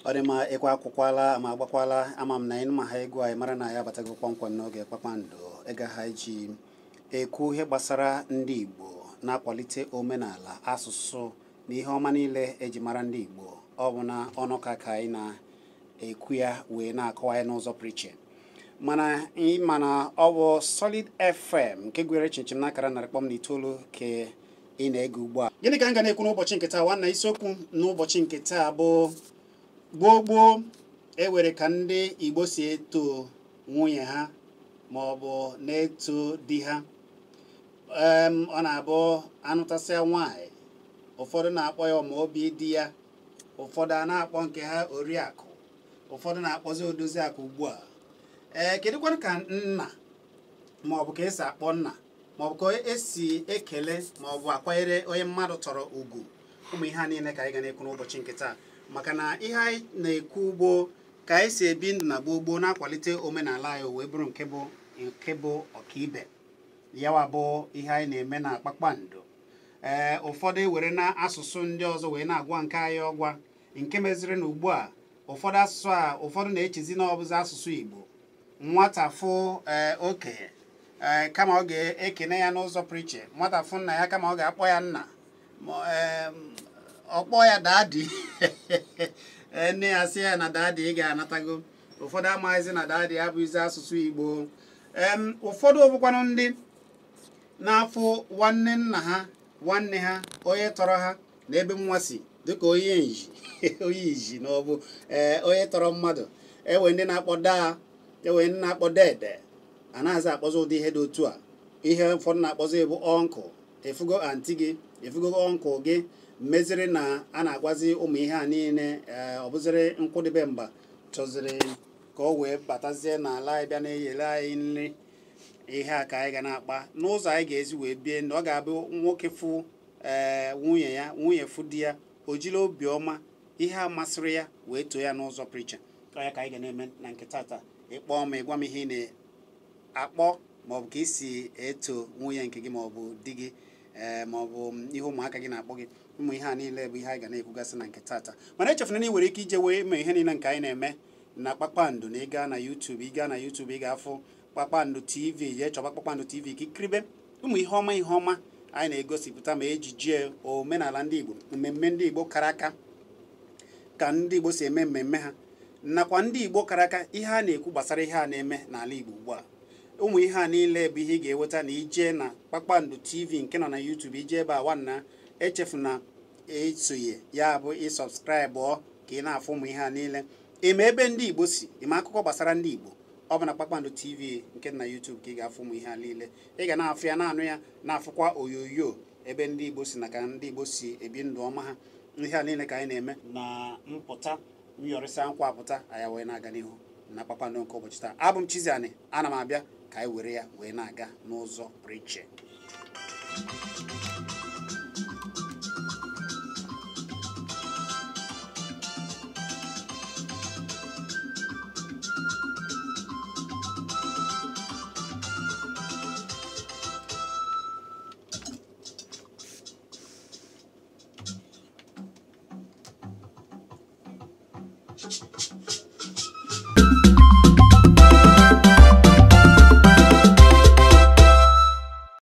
Ọ dị mma, ịkwa akwụkwala ma agbakwala ama m na ịnụ ma ha egwu anyị mara na ya abatago kpọmkwem n'oge kpakpando ịga ha iji ekwu ihe gbasara ndị Igbo na-akwalite omenala, asụsụ na ihe ọma niile eji mara ndị Igbo. Ọ bụ na ọnụka ka anyị na-ekwu ya wee na-akọwa ya n'ụzọ pụrụ iche, mana ịma na ọ bụ Solid FM nke gwere chinchin n'akara 100.9 ka ị na-ege ugbu a. Gịnị ka m ga na-ekwu n'ụbọchị nke taa, nwanna? Isiokwu n'ụbọchị nke taa bụ gboo gboo ewere ka ndị Igbo si eto nwunye ha ma ọ bụ na-eto di ha. Ọ na-abụ anụtasịa nwaanyị, ụfọdụ na-akpọ ya ọma obi di ya, ụfọdụ a na-akpọ nke ha oriakụ, ụfọdụ na-akpọzi odoziakụ ugbu a. Ee, kedụkwanụ ka nna ma ọ bụ ka esi akpọ nna ma ọ bụ ka esi ekele ma ọ bụ akwanyere onye mmadụ tọrọ ugwu? Ụmụ ihe a niile ka anyị ga na-ekwu n'ụbọchị nke taa, maka na ihe anyị na-ekwu ugbo ka anyị si ebi ndụ na gboo gboo na-akwalite omenala anyị wee bụrụ nke bụ ọkaibe yawa bụ ihe anyị na-eme na kpakpando. Ee, ụfọdụ ewere na asụsụ ndị ọzọ wee na-agwa nke anyị ọgwa nke meziri na ugbu a ụfọdụ asụsụ a ụfọdụ na-echezi na ọbụzi asụsụ Igbo. Nwata fụ ee okenye, ee, kama ọ ga-ekene ya n'ụzọ pụrụ iche, nwata fụ nna ya, kama ọ ga-akpọ ya nna, ọ kpọọ ya daddy. Nne ya sị ya na daddy ị ga-anatago. Ụfọdụ amaghịzi na daddy abụghịzi asụsụ Igbo. Ụfọdụ bụkwanụ ndị na-afụ nwanne nna ha, nwanne ha, onye tọrọ ha na ebe nwa si dịka onye nji, onye iji na ọ bụ ee onye tọrọ mmadụ. Ewe ndị na-akpọ daa, ewe ndị na-akpọ dede, anaghịzi akpọzi ụdị ihe dị otu a. Ihe ụfọdụ na-akpọzi bụ uncle. Efugo aunty gị, efugo uncle gị, meziri na a na-agwazi ụmụ ihe a niile. Ee, ọ bụziri nkwụdịbe mba chọziri ka ọ wee batazie n'ala anyị bịa na-eyele anyị nri. Ihe a ka anyị ga na-akpa n'ụzọ anyị ga-ezi wee bie ndụ. Ọ ga-abụ nwoke fụ ee nwunye ya, nwunye fụ di ya, o jiri obiọma ihe a masịrị ya wee too ya n'ụzọ pụrụ iche. Ọ ya ka anyị ga na-eme na nke tata. Ịkpọọ ma ịgwa m ihe ị na-akpọ maọbụ ka isi eto nwunye nke gị maọbụ di gị, ee, maọbụ ihe ụmụaka gị na-akpọ gị. Ụmụ ihe a niile bụ ihe anyị ga na-ekwugasị na nke tata. Mana echefuna na ị nwere ike ije wee mee ihe niile nke anyị na-eme na kpakpando na ịga na YouTube. Ịga na YouTube, ị ga-afụ Kpakpando TV. Jee chọba Kpakpando TV ka ikiribe ụmụ ihe ọma, ihe ọma anyị na-egosipụta, ma ejije omenala ndị Igbo, mmemme ndị Igbo kara aka, ka ndị Igbo si eme mmemme ha, nakwa ndị Igbo kara aka, ihe a na-ekwu gbasara ihe a na-eme n'ala Igbo ugbu a. Ụmụ ihe a niile bụ ihe ị ga-enweta na ije na Kpakpando TV nke nọ na YouTube. Ije ebe a, nwanna, echefuna esonye ya bụ ị subscribe ka ị na-afụ ụmụ ihe a niile. Ime ebe ndị Igbo si ime akụkọ gbasara ndị Igbo, ọ bụ na Kpakpando TV nke dị na YouTube ka ị ga-afụ ụmụ ihe a niile. Ị ga na-afụ ya, na-anụ ya, na-afụkwa onyonyo ebe ndị Igbo si na ka ndị Igbo si ebi ndụ ọma ha. Ihe a niile ka anyị na-eme na mpụta nyọrịsịa nkwa apụta anyị wee na-aga n'ihu na kpakpando nke ụbọchị taa. Abụ m Chiziani, ana m abịa ka anyị were ya wee na-aga n'ụzọ pụrụ iche.